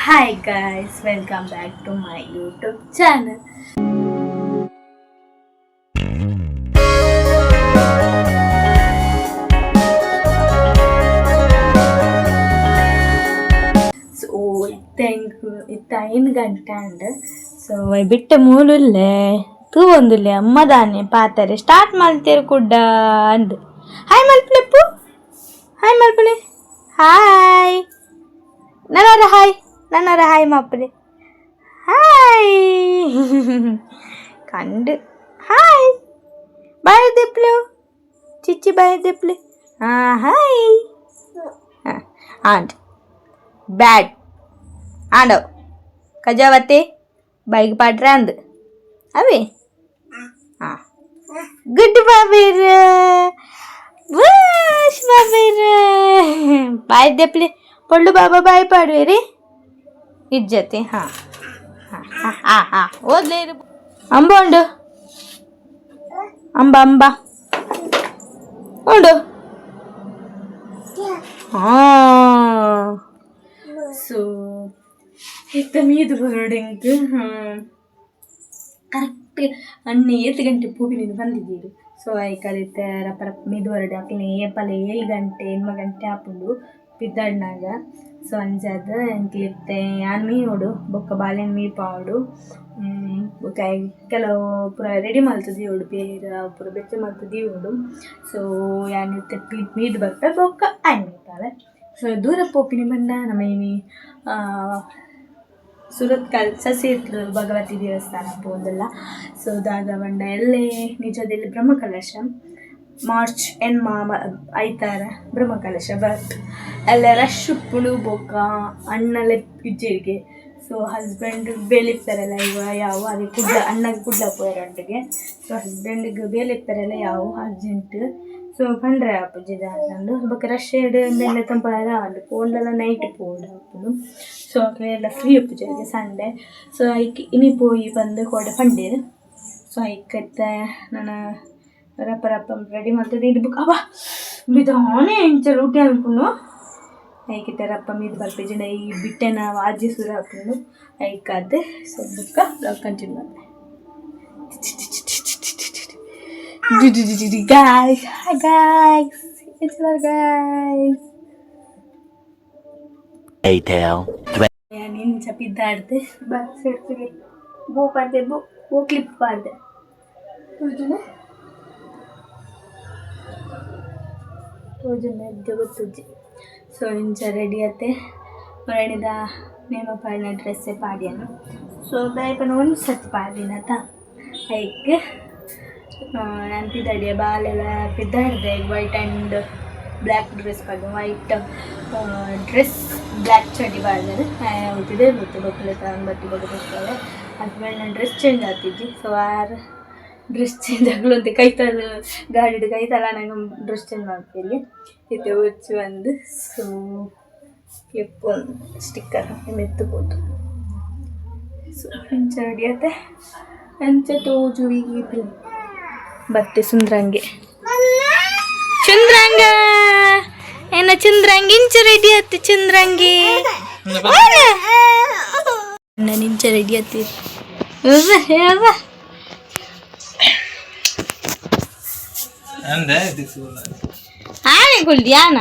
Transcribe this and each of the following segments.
Hi guys, welcome back to my YouTube channel. So ಇತ್ತೆ ಇತ್ತ 5 ಗಂಟೆ ಅಂಡ್. ಸೊ ಬಿಟ್ಟೆ ಮೂಲುಲ್ಲೆ ತೂವೊಂದುಲ್ಲೆ ಅಮ್ಮ ದಾನೆ ಪಾತೆರೆ ಸ್ಟಾರ್ಟ್ ಮಲ್ತೇರು ಕುಡ್ಡ ಅಂದ್. ಹಾಯ್ ಮಲ್ಪುಲೆಪ್ಪು, ಹಾಯ್ ಮಲ್ಪುಲೆ, ಹಾಯ್ ನನ್ನರ, ಹಾಯ್ ನನ್ನರ, ಹಾಯ್ ಮಾಪುಲೆ, ಹಾಯ್ ಕಂಡು, ಹಾಯ್ ಬಾಯ್ ದಿಪ್ಲು, ಚಿಚ್ಚಿ ಬಾಯ್ ದಿಪ್ಲು, ಹಾಂ ಹಾಯ್ ಹಾಂ ಆಂಡ್ ಬ್ಯಾಡ್ ಆಂಡವ್ ಕಜಾವತಿ ಬೈಕ್ ಪಾಟ್ರೆ ಅಂದ್ ಅವೇ. ಹಾಂ, ಗುಡ್ ಬಾಬೀರ್, ಬಸ್ ಬಾಬೀರ್, ಬಾಯ್ ದೆಪ್ಲಿ ಪೊಳ್ಳು ಬಾಬಾ ಬಾಯ್ ಪಾಡುವಿರಿ ಇಜ್ಜತಿ. ಹಾಂ ಹಾಂ ಹಾಂ ಹಾಂ ಹಾಂ ಓದ್ಲೇ ಇರು. ಅಂಬ ಉಂಡು, ಅಂಬ ಅಂಬ ಉಂಡು. ಹಾಂ, ಸೊ ಇತ್ತ ಮೀದು ಬರೋಡಿಂಗ್ ಕರೆಕ್ಟ್ ಅಣ್ಣ 7 ಗಂಟೆ ಪೂಬಿನಿಂದ ಬಂದಿದ್ದೀರಿ. ಸೊ ಐಕಲಿತ್ತೆ ರಪ್ಪ ರಪ್ಪ ಮೀದು ಹೊರಡು ಅಕ್ಲೆ ಏಪಲ 7 ಗಂಟೆ 8 ಗಂಟೆ ಆಪುಂಡು ಪಿದ್ದಾಡ್ನಾಗ. ಸೊ ಅಂಚಾದ್ ಎಂಕ್ಲಿತ್ತೆ ಯಾನ್ ಮೀಯೋಡು ಬೊಕ್ಕ ಬಾಲೆನ್ ಮೀಪಾವೊಡು. ಬೊಕ್ಕ ಕೆಲವು ಪೂರ ರೆಡಿ ಮಲ್ತ್ ದೀವೊಡು, ಪೇರ್ ಪೂರ ಬೆಚ್ಚ ಮಲ್ತ್ ದೀವೊಡು. ಸೊ ಯಾನ್ ಇತ್ತೆ ಮೀದ್ ಬರ್ಪೆ, ಬೊಕ್ಕ ಆಯ್ನ್ ಮೀಪಾವೆ. ಸೊ ದೂರ ಪೋಪಿನಿ ಪಂಡ ನಮ್ಮ ಇನಿ ಸುರತ್ಕಲ್ ಸಸಿಹಿತ್ಲು ಭಗವತಿ ದೇವಸ್ಥಾನ ಪೋಂದುಲ್ಲ. ಸೊ ದಾದ ಪಂಡ ಎಲ್ಲೆ ನಿಜದಲ್ಲಿ ಬ್ರಹ್ಮಕಲಶ ಮಾರ್ಚ್ 8 ಐತಾರ ಬ್ರಹ್ಮಕಲಶ. ಬಟ್ ಎಲ್ಲ ರಶ್ ಉಪ್ಪುಂಡು, ಬೊಕ್ಕ ಅಣ್ಣಲೆ ಇಜ್ಜೆರಿಗೆ. ಸೊ ಹಸ್ಬೆಂಡ್ ಬೇಲೆ ಇಪ್ಪರೆಲ್ಲ ಇವ ಯಾವ ಅದೇ ಕುಡ್ಲ ಅಣ್ಣಗೆ ಕುಡ್ಲ ಪೋಯರೊಟ್ಟಿಗೆ. ಸೊ ಹಸ್ಬೆಂಡ್ಗೆ ಬೇಲೆ ಇಪ್ಪರೆಲ್ಲ ಯಾವ ಅರ್ಜೆಂಟ್. ಸೊ ಪಂಡ್ರೆ ಆಪುಜಿ ದಾದಂದು. ಬೊಕ್ಕ ರಶ್ ಮೆಲ್ಲ ತಂಪಾರ ಆಂಡ್ ಪೋಂಡಲ ನೈಟ್ ಪೋಡು ಆಪುಂಡು. ಸೊ ಅಕ್ಲೆ ಎಲ್ಲ ಫ್ರೀ ಉಪ್ಪುಜೆರ್ ಸಂಡೆ. ಸೊ ಐಕ್ ಇನಿ ಪೋಯಿ ಬಂದು ಕೋಡೆ ಪಂಡೇರು. ಸೊ ಐಕತ್ತೆ ನನ್ನ ರಪ್ಪ ರಪ್ಪ ರೆಡಿ ಮಲ್ತದೆ ಇದು ಬುಕ್ ಅವ ನಿಧಾನ ಎಂಚ ರೂಟಿ ಅನ್ಕೊಂಡು ಐಕಿತ್ತೆ ರಪ್ಪ ಮೀದ್ ಬರ್ಪೇಜಿಂಡ ಈ ಬಿಟ್ಟೆನ ವಾಜಿ ಸುರ ಹಾಕೊಂಡು ಐಕಾದ್. ಸೊ ಬುಕ್ಕ ಬ್ಲಾಗ್ ಕಂಟಿನ್ಯೂ ಮಾಡ್ದೆ. Guys, hi guys, it's our guys. Later. ಇಂಚ ಪಿದ್ದಾಡ್ದೆ ಬಸ್ ಎಡ್ತಿಗೆ ಬೋ ಪಾಡ್ದೆ, ಬೋ ಬೋ ಕ್ಲಿಪ್ ಪಾಡ್ದೆ. ತೋಜುನೆ ತೋಜುನೆ ಎದ್ದೆ ಗೊತ್ತುಜ್ಜಿ. ಸೊ ಇಂಚ ರೆಡಿ ಆತೆ. ಮರಣಿದ ನೇಮ ಪಾಡಿನ ಡ್ರೆಸ್ಸೇ ಪಾಡ್ಯನು. ಸೊ ದಾಯಪನ ಒಂದು ಸತಿ ಪಾಡಿನತ ಐಕ್ ನಾನು ಪಿದಾಡಿಯ ಬಾಲೆಲ್ಲ ಪಿದ್ದಾಡ್ದೆ. ವೈಟ್ ಆ್ಯಂಡ್ ಬ್ಲ್ಯಾಕ್ ಡ್ರೆಸ್ ಪಾಡ್ದೆ, ವೈಟ್ ಡ್ರೆಸ್ ಬ್ಲ್ಯಾಕ್ ಚಡ್ಡಿ ಪಾಡ್ದರೆ ಗೊತ್ತಿದೆ ಗೊತ್ತು ಬೊಕ್ಕಲೆ ಬತ್ತಿ ಬೊಕ್ಕ. ಹಸ್ಬೆಂಡ್ ಡ್ರೆಸ್ ಚೇಂಜ್ ಆತಿದ್ದಿ. ಸೊ ಆರ್ ಡ್ರೆಸ್ ಚೇಂಜ್ ಆಗಲು ಕೈತಲ್ ಗಾಡಿಡ್ ಕೈತಲ ನಂಗೆ ಡ್ರೆಸ್ ಚೇಂಜ್ ಮಾಡ್ತೀರಿ ಇತ್ತೆ ಒಚ್ಚು ಒಂದು. ಸೊ ಕ್ಲಿಪ್ ಒಂದು ಸ್ಟಿಕ್ಕರ್ ಹಾಕಿ ಮೆತ್ತು ಪೋತು. ಸೊ ಇಂಚ ರೆಡಿ ಆತೆ, ಅಂಚ ತೋಜುವಿ. ಬತ್ತೆ ಸುಂದ್ರಂಗೆ, ಚಂದ್ರಂಗ ಏನ ಚಂದ್ರಂಗಿ ಇಂಚ ರೆಡಿ ಆತು. ಚಂದ್ರಂಗಿ ನಾನು ಇಂಚ ರೆಡಿ ಆತಿ. ಹೇಳ. ಆನೆ ಕುಲ್ದಿಯಾನ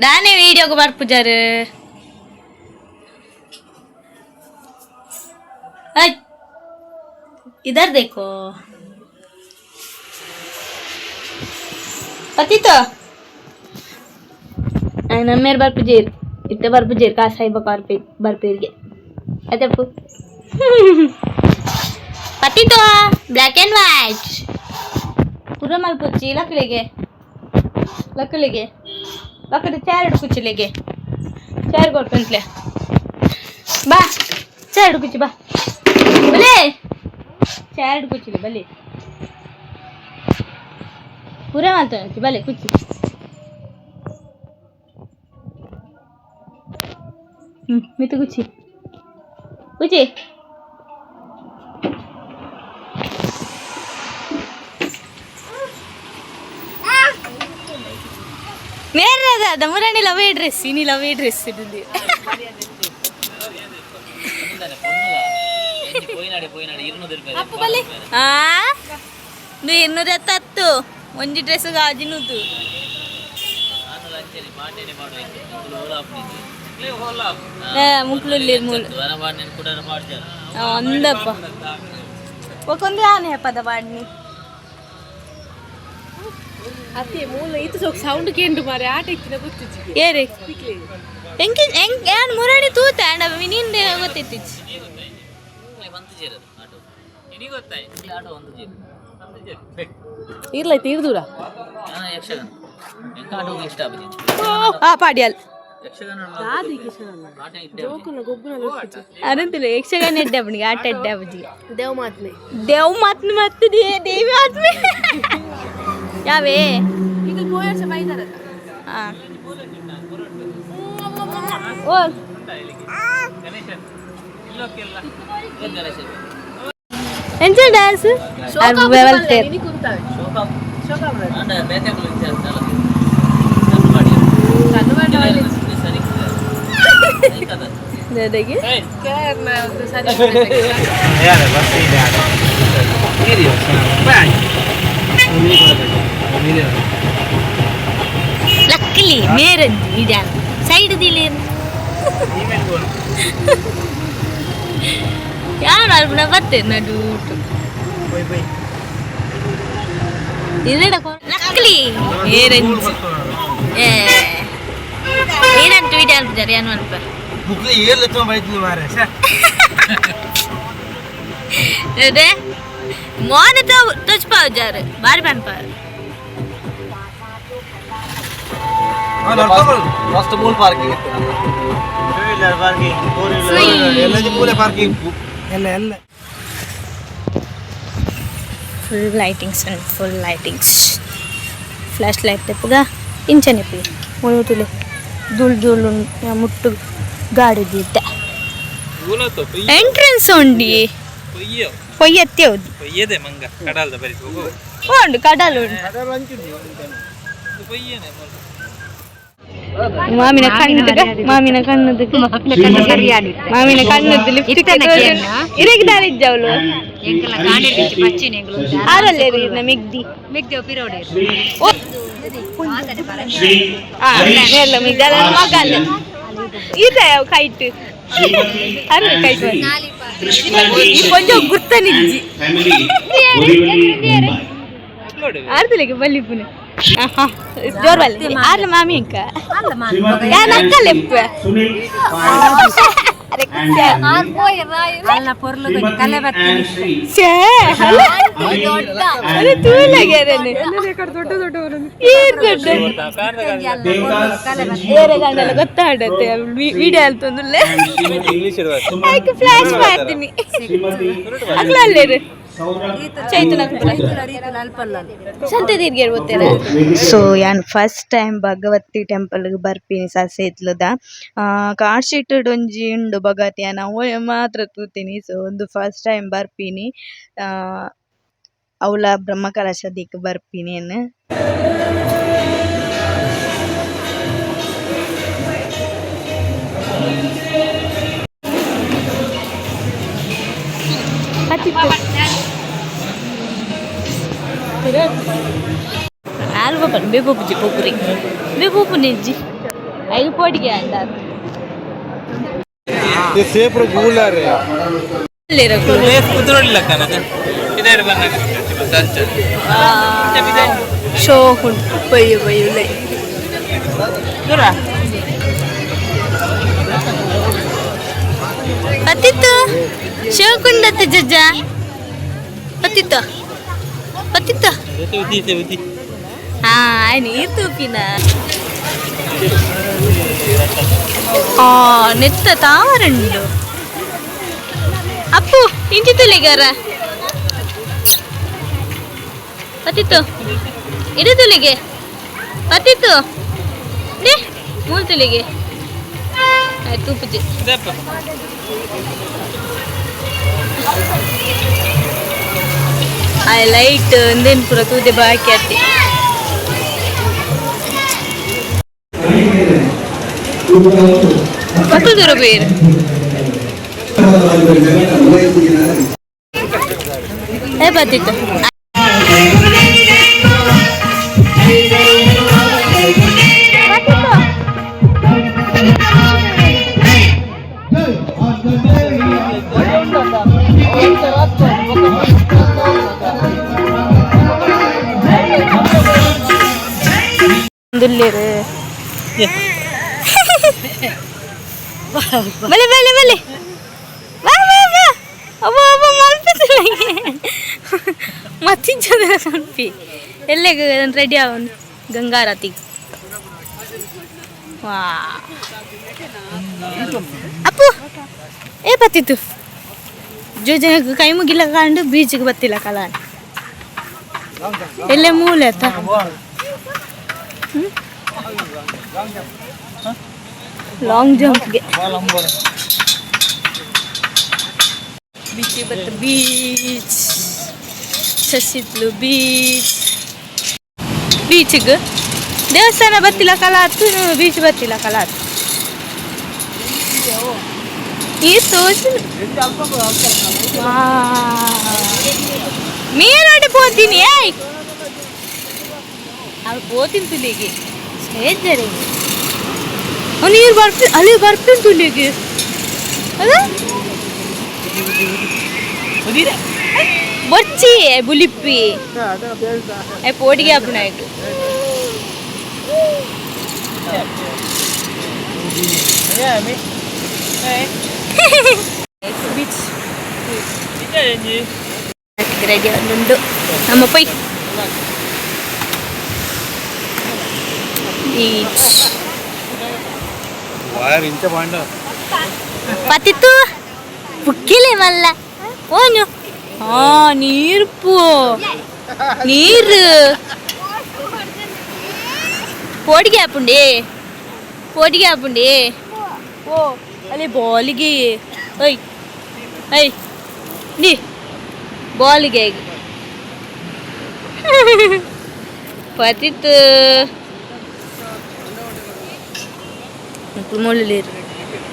ದಾನೆ ವೀಡಿಯೋಗೆ ಬರ್ಪುಜಾರು. इधर देखो ಪತಿತ ನಮ್ಮೇರು ಬರ್ಪುಜೇರು, ಇತ್ತೆ ಬರ್ಪುಜೇರು ಕಾಸಾಯಿ ಬೊಕ ಬರ್ಪೆ ಬರ್ಪೇರಿಗೆ ಅತ್ತಪ್ಪು. ಪತಿತ ಬ್ಲ್ಯಾಕ್ ಆ್ಯಂಡ್ ವೈಟ್ ಪೂರ ಮಲ್ಪುಚ್ಚಿ. ಲಕ್ಕಳಿಗೆ ಲಕ್ಕಳಿಗೆ ಲಕ್ಕದ ಚಾರ್ ಕುಚ್ಚಿಲೆಗೆ ಚಾರ್ ಕೊಡ್ಪಂತ್ಲೆ. ಬಾ, ಚಾರ್ ಕುಚ್ಚಿ ಬಾ, ಬಲೆ ಚಾರ್ ಕುಚ್ಚಿಲೆ ಬಲೆ ಪೂರ ಮಲ್ತೊಂದು ಬಲೆ ಕುಚ್ಚಿ. ಹ್ಞೂ ಮಿತ್ತು ಕುಚ್ಚಿ ಕುಚ್ಚಿ. ಮೇರದ ದಾದ ಮುರಾಣಿ ಲವೇ ಡ್ರೆಸ್ ಇನಿ ಲವೇ ಡ್ರೆಸ್ ಇಡುದು. ಆ 270 ಒಂಜಿ ಡ್ರೆಸ್ ಗಾಜಿನುದು. ಮುಕ್ಳುಲ್ಲಿ ಮೂಲು ಅಂದಪ್ಪ ಒಕೊಂದು ಆನೆ ಪದ ಪಾಡ್ನಿ. ಅತ್ತೆ ಮೂಲ ಇತ್ತು ಸೋಕ್ ಸೌಂಡ್ ಕೇಂದ್ರ ಮಾರೆ ಆಟ ಇತ್ತಿನ ಗೊತ್ತಿಜ್ಜಿಗೆ. ಏರಿ ಎಂಕಿ ಎಂಕ್ ಯಾನ್ ಮುರಾಣಿ ತೂತ ಅಂಡ ನಿಂದೆ ಗೊತ್ತಿತ್ತಿಚ್ಚಿ. ಇರ್ಲೈತೆ ಇರ್ದೂರ. ಆ ಪಾಡಿಯಲ್. ಜೋಕುನ ಗೊಬ್ಬುನ. ಅನಂತಲ್ಲ ಯಕ್ಷಗಾನ ಎಡ್ಡೆ ಅವನಿಗೆ ಆಟ ಎಡ್ಡೆ ಅವನಿಗೆ. ದೇವ್ ಮಾತ್ನೆ. ದೇವ್ ಮಾತ್ನ ಮತ್ತೆ ದೇವಿ ಆತ್ಮೆ ಯಾವೇ. ಈಗ ಪೋಯರ್ಸ ಬೈದಾರಲ್ಲ. ಹಾ ಓ ಎಂಚ ಡ್ಯಾನ್ಸ್ ಇನಿ ಕುಂತಾವೆ. ನನಗೆ ಸರಿ. ಲಕ್ಕಲಿ ಮೇರಂಜಿ ಇದ್ಯಾನ ಸೈಡ್ ದಿಲೇನು ಯಾರು ಅಲ್ಪನ ಬತ್ತೆ ನಡೂಟು ಇಲ್ಲಡ ಲಕ್ಕಲಿ ಮೇರಂಜಿ ಏ ಏನಂತ ವಿಡಿಯೋ ಅನ್ಪಿದ್ದಾರೆ ಏನು ಅನ್ಪ. ಬುಕ್ ಏರ್ ಎತ್ತೋ ಬೈತಿದ್ದು ಮಾರೆ. ಅದೇ ಮೋನ ತಚ್ಪಾವ್ ಜಾರು ಬಾರಿ ಪನ್ಪ. ಫಸ್ಟ್ ಮೂಲ್ ಪಾರ್ಕಿಂಗ್ ಪಾರ್ಕಿಂಗ್ ಎಲ್ಲ ಮೂಲೆ ಪಾರ್ಕಿಂಗ್ ಎಲ್ಲ ಎಲ್ಲ. ಫುಲ್ ಲೈಟಿಂಗ್ಸ್ ಉಂಡು, ಫುಲ್ ಲೈಟಿಂಗ್ಸ್. ಫ್ಲಾಶ್ ಲೈಟ್ ತೆಪ್ಪುಗ ಇಂಚನೆ ಪಿ ಮುಳುತುಲೆ ದುಲ್ ದುಲ್ ಮುಟ್ಟು ಗಾಡಿ ದೀತೆ. ಎಂಟ್ರೆನ್ಸ್ ಉಂಡಿ ಪೊಯ್ಯತ್ತೆ ಹೌದು. ಪೊಯ್ಯದೆ ಮಂಗ ಕಡಲ್ದ ಬರಿ ಹೋಗು. ಉಂಡು ಕಡಲು ಉಂಡು. ಪೊಯ್ಯನೆ. ಮಾಮಿನ ಕಣ್ಣುದಗ ಮಾಮಿನ ಕಣ್ಣುದಗ ಮಾಮಿನ ಕಣ್ಣದ್ದು ಲಿಪ್ಸ್ಟಿಕ್ ಇರಗೆ ದಾರಿಜ್ಜವಳು ಆರಲ್ಲೇ ಮಿಗ್ದಿ. ಓ. ಆ, ಮೇಲ್ಲ ಮಿಗ್ದಿ ಅಲ್ಲ ಮಗ ಅಲ್ಲ ಇದೆ ಕೈಟ್ ಅರೆ ಕೈಟ್ ಈ ಕೊಂಚ ಗುರ್ತನಿಜ್ಜಿ. ಆರ್ದಲಿಗೆ ಬಲ್ಲಿ ಪುನೆ ಜೋರ್ ಬಲ್ಲಿ ಆರ್ಲ ಮಾಮಿ ಅಂಕ ಯಾನ್ ಅಕ್ಕ ಲೆಪ್ಪ ಅರೆ ಛೇ ಅರೆ ತೂಲಾಗೆ ಅದನ್ನೇ ಏನ್ ದೊಡ್ಡ ಏರೆ ಗಂಡಲ ಗೊತ್ತಾಡತ್ತೆ ವಿಡಿಯೋ ಅಲ್ತೊಂದುಲ್ಲೆ ಆಯ್ಕೆ ಫ್ಲಾಶ್ ಮಾಡ್ತೀನಿ ಅಗ್ಲಲ್ಲೇರು ಚೈತನ್ಯ ಸಂತೆ ತೀರ್ಗೆ ಗೊತ್ತೇರ. ಸೊ ಯಾನ್ ಫಸ್ಟ್ ಟೈಮ್ ಭಗವತಿ ಟೆಂಪಲ್ಗ್ ಬರ್ಪಿನಿ ಸಸೇತ್ಲುದ. ಕಾಶಿಟ್ ಒಂಜಿ ಉಂಡು ಭಗವತಿ ಯಾನ್ ಅವು ಮಾತ್ರ ತೂತಿನಿ. ಸೊ ಉಂದು ಫಸ್ಟ್ ಟೈಮ್ ಬರ್ಪಿನಿ, ಅವ್ಲ ಬ್ರಹ್ಮಕಲಶ ದಿಕ್ ಬರ್ಪಿನಿ ಯಾನ್. ಆಲ್ವ ಪನ್ ಬೇಪುಜಿ ಪೊಪುರಿ ಬೇಪು ನಿಜ್ಜಿ ಐದು ಪೋಡಿಗೆ ಅಂಡ. ಸೇಪ್ರು ಗೂಲಾರೆ. ಕುದುರೊಳ್ಳಿಲ್ಲ ಕನಕ ಇದೇ ಬಂದಾಗ. ಶೋಕುಂಟು ಬಯ್ಯು ಬಯ್ಯುಲೆ. ದೂರ. ಪತ್ತಿತ್ತು ಶೋಕುಂಡತ್ತೆ ಜಜ್ಜ ಪತ್ತಿತ್ತು ಪತ್ತಿತ್ತು. ಉದ್ದಿ ಉದ್ದಿ. ಹಾ ನೀರು ತೂಪಿನ ಆ ನೆತ್ತ ತಾವರಂಡು ಅಪ್ಪು ಇಂಚಿ ತುಲಿಗಾರ ಪತ್ತಿತ್ತು ಇದು ತುಲಿಗೆ ಪತ್ತಿತ್ತು ನೇ ಮೂಲ್ ತುಲಿಗೆ ಆಯ್ತು ತೂಪುಜಿ. ಇದಪ್ಪ. ಆ ಲೈಟ್ ಒಂದೇನು ಪೂರ ತೂದೆ ಬಾಕಿ ಅತ್ತೆ. ಬಕ್ಕುಲ್ ದೂರ ಬೇರೆ. ಏ ಬತ್ತಿತ್ತು. ದುಲ್ಲೇರು ಬಲೆ ಬಲೆ ಬಲೆ, ಬಾ ಬಾ ಬಾ. ಅಬ್ಬ ಅಬ್ಬ ಮಲ್ಪಿಸಿಲ್ಲ. ಮತ್ತಿಂಚದ ಕನ್ಪಿ ಎಲ್ಲೆಗ್ ರೆಡಿ ಅವನು ಗಂಗಾರತಿ. ವಾ ಅಪ್ಪು, ಏ ಬತ್ತಿತ್ತು ಜೋಜನಕ್ಕೆ ಕೈ ಮುಗಿಲ್ಲ ಕಂಡು ಬೀಚಿಗೆ ಬತ್ತಿಲ್ಲ ಕಲ. ಎಲ್ಲೇ ಮೂಲೆ ಆತ. ಲಾಂಗ್ ಜಂಪ್ಗೆ ಬೀಚ್ ಬತ್ತ. ಬೀಚ್ ಶಶಿತ್ಲು ಬೀಚ್. ಬೀಚಿಗೆ ದೇವಸ್ಥಾನ ಬತ್ತಿಲ್ಲ ಕಲಾತು, ಬೀಚ್ ಬತ್ತಿಲ್ಲ ಕಲಾತು. ಈ ತೋಚು ಮೀನೋಡಿ ಪೋತೀನಿ. ಏಯ್, ಅವ್ರು ಪೋತೀನಿ ತುಲಿಗೆ ಸೇಜರೆ. ನೀರು ಬರ್ಪಿ, ಅಲ್ಲಿ ಬರ್ಪಿನ ತುಲಿಗೆ ಅದ ಬೊಚ್ಚಿ ಬುಲಿಪ್ಪಿ. ಏ ಪೋಟಿಗೆ ಅಪ್ಪನಾಯ್ತು. ಬೀಚ್ ರೆಡಿ ಉಂಟು ನಮ್ಮ ಪೊಯ್ ಬೀಚ್. ವೈರ್ ಇಂಚ ಪಾಂಡ. ಪತಿತ್ತು ಪುಕ್ಕಿಲೆ ಮಲ್ಲ ಓನು. ಆ ನೀರು ಪೋ, ನೀರು ಪೋಡಿಗೆ ಆಪುಂಡೆ, ಪೋಡಿಗೆ ಆಪುಂಡೆ. ಓ ಅಲ್ಲಿ ಬಾಲಿಗೆ. ಓಯ್ ಏಯ್ ನೀ ಬಾಲಿಗೆ ಪತಿತ್ತು. ಮುಳ್ಳು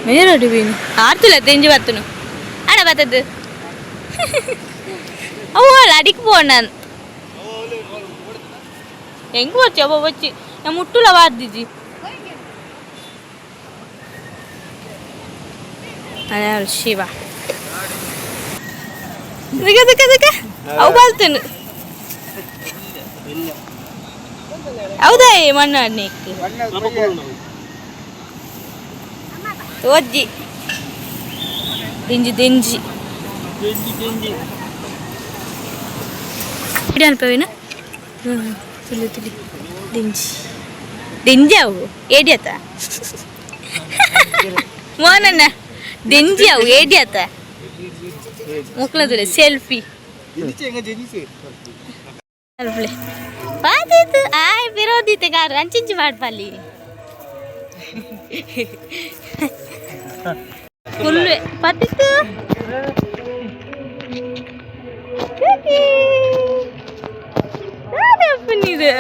ಮೇರೋಡು ಬೀನು ಆರ್ತುಲ ತೆಂಜಿ ಬತ್ತನು ಅಡ ಬತ್ತದ್ದು. ಅವು ಅಡಿಕ್ ಪೋಣ ಹೆಂಗ್ ಬಚ್ಚಿ ಅವ ಬಚ್ಚಿ ನಮ್ಮ ಮುಟ್ಟುಲ ವಾದಿಜಿ ಶಿವ. ಅದಕ್ಕೆ ಅದಕ್ಕೆ ಅದಕ್ಕೆ ಅವು ಬಲ್ತೇನೆ. ಹೌದಾ? ಮಣ್ಣ ನೀಕ್ ತೋಜ್ಜಿ ದಿಂಜಿ ದಿಂಜಿ ಇಡಿ ಅನ್ಪವೇನು. ತುಲಿ ತುಲಿ ದಿಂಜಿ ದಿಂಜಿ. ಅವು ಏಡಿ ಆತ ಮೋನನ್ನ ದಿಂಜಿ. ಅವು ಏಡಿ ಆತ ಮುಕ್ಲದುಲೆ ಸೆಲ್ಫಿ ಬಾದಿತ್ತು. ಆಯ್ ಬಿರೋದಿತ್ತೆ ಕಾರ್ ಅಂಚಿಂಚಿ ಮಾಡ್ಪಲ್ಲಿ ಫುಲ್ ಪತ್ತಿತ್ತು. ನೀರು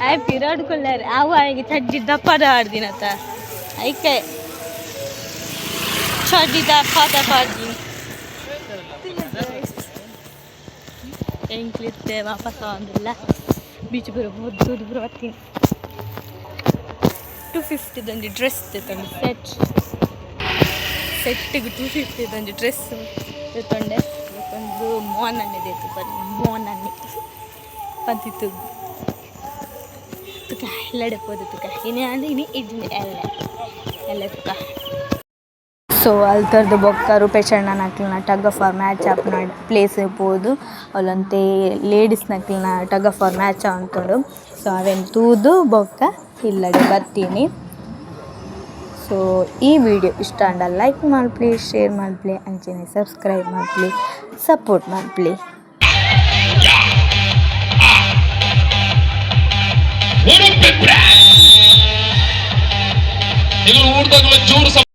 ಆಯ್ ಪಿರಾಡ್ ಕೊಲ್ಲಾರ. ಅವು ಆಯ್ಗೆ ಚಡ್ಡಿ ದಪ್ಪದ ಆಡ್ದಿನತ್ತ. ಐಕೆ ಚಡ್ಡಿ ದಪ್ಪ ದಪ್ಪ ಆಡ್ದಿನಿ. ಎಂಕ್ಲಿತ್ತೆ ವಾಪಸ್ ಅಂದಿಲ್ಲ. ಬೀಚ್ ಬರೋ ದೂರ ಬರ್ತೀನಿ. 250ದೊಂದು ಡ್ರೆಸ್ ತಂದು ಸೆಟ್ ಸೆಟ್ಟಿಗೆ 250ದೊಂದು ಡ್ರೆಸ್ ತಗೊಂಡೆ. ಒಂದು ಮೋನನ್ನೇ ದೇತು ಬನ್ನಿ ಮೋನನ್ನೇ ಪಂತಿತ್ತು ತುಕ ಎಲ್ಲಡೆ ಪೋದು ತುಕ. ಇನಿ ಅಂದ ಇನಿ ಇಜ್ಜಿ ಎಲ್ಲ ಎಲ್ಲ ತುಕ. ಸೊ ಅಲ್ತರ್ದು ಬೊಕ್ಕ ರೂಪೇಶ್ ಅಣ್ಣನ ಟಗ್ ಆಫ್ ವಾರ್ ಮ್ಯಾಚ್ ಆಪುನ ಪ್ಲೇಸ್ ಪೋದು ಅವಲಂತೆ ಲೇಡೀಸ್ನಕ್ಲೆನ ಟಗ್ ಆಫ್ ವಾರ್ ಮ್ಯಾಚ್ ಆವೊಂತುಂಡು. ಸೊ ಅವೆನ್ ತೂದು ಬೊಕ್ಕ ಇಲ್ಲಡೆ ಬರ್ತೀನಿ. ಸೊ ಈ ವಿಡಿಯೋ ಇಷ್ಟ ಆಂಡ ಲೈಕ್ ಮಲ್ಪುಲೆ, ಶೇರ್ ಮಲ್ಪುಲೆ, ಅಂಚನೆ ಸಬ್ಸ್ಕ್ರೈಬ್ ಮಲ್ಪುಲೆ, ಸಪೋರ್ಟ್ ಮಲ್ಪುಲೆ. ಉಡುಪಿ ಬ್ರ್ಯಾಂಡ್. ಇವರು ಊರ್ದಾಗಲ ಜೋರು.